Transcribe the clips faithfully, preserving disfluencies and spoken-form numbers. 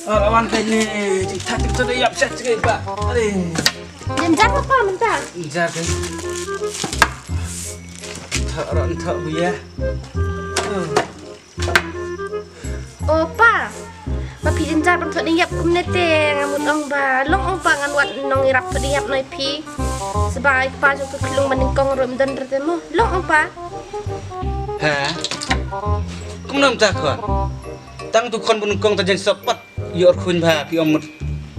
Ah, la wan kai ne, jingthak jingthak da ïap sha jingïap ba. Are. Jynjar pa mynta? Jynjar kai. Thak ran thak buya. Hmm. O pa, ba phi jynjar ban thoh ding ïap kumne te nga mut ong ba long ong pa ngan wad nongïarap thoh ding ïap noh ïa phi. Sba i pa jong ka khlung ba nyngkong ruh ym don re te mo. Long ong pa. Ha? Kumno mynta khon? Tang tu khon ba nyngkong ta jeng sop pat. Ïoh khuñ ba phi ong mut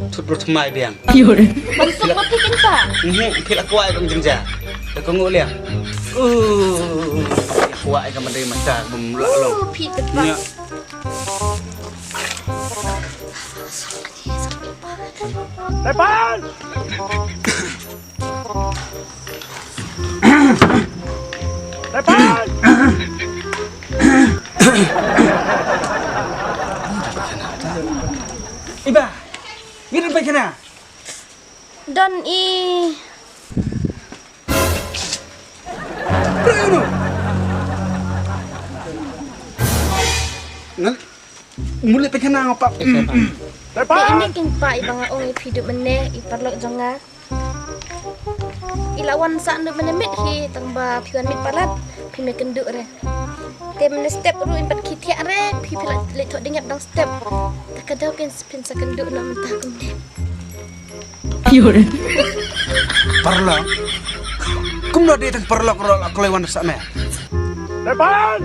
thut bro thymmai biang. Ban sop ma phi kin pa. Mhm, phi la kwah ïa ka jynjar. Ïa ka nguh liang. Uh, phi la kwah ïa ka ma dei ma ta bym lah long. Uh, phi te pa. Nya. Tepan! Tepan! Iba, ngi don paikana. Don i. Pray no. Ngal, mule paikana ngapa? Tepan. Dei ini kin pa iba nga ong i phi duh mynne i paralok jong nga. I la wan sah noh mynne miet hi tang ba phi wan miet palat phi me kynduh re. Te mynne step ruh im pat khie thiah re phi phi la leit thoh ding ïap dang step. Ta ka daw phin phin sa kynduh noh mynta kumne. Paralok. Kumno dei tang paralok ruh la kloi wan sah me. Depan.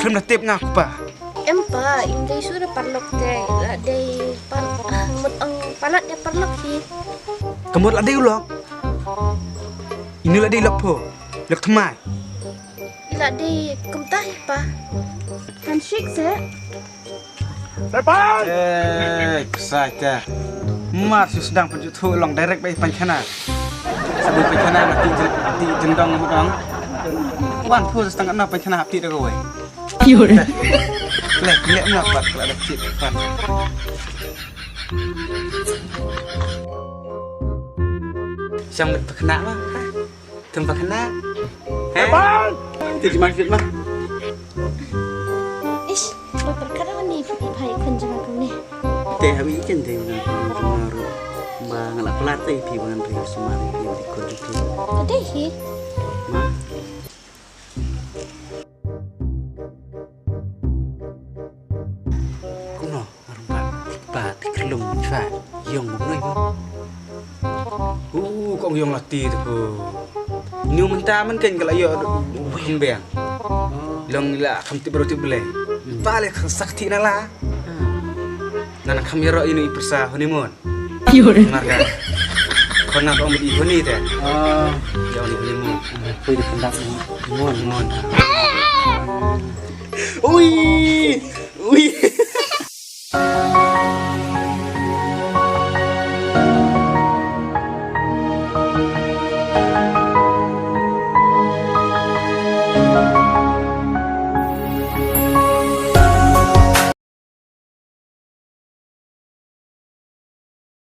Khlem da tip nga kpa. Em pa, im dei shuh da paralok te, la dei par, ah, mut ong palat ïa paralok hi. Ka mut la dei u lok. Ine la dei lok pho, lok thymmai. I la dei kumta hi pa. Kan shik se. Depan! Eh, ksai te. Mar shu sdang pynjut thu long direct ba i paikana. Sa bun paikana na ti jin, ti jin dong mut ong. Wan phu sa tang na paikana hap ti da kawei. Yo. Le, le, na pat, la da cit pat. Siang met pakna ma, ha? Tum pakna. Ha? Te jiman fit ma. Ish, ba perkara ni phi phai khun jong aku ni. Te hawi ikan te ngan khun jong aku. Ba nga la plat te phi ba ngan ri sumar phi di khun jong phi. Ka dei hi. Ma. Kumno, arumbat, ba, ti khlum, chwa, yong, mnoi, mo. Uh, kong yong la ti, tu, ko. Nyu mynta man kan kala yo, wim beng. Long la, kham ti bro ti ble. Ba le khang sak ti na la. Nana kham yaro inu i persa honeymoon. Marga. Kona ko mudi honi te. Ah. Ya oni honeymoon. Pui di pendak honeymoon. Honeymoon. Ui. Ui.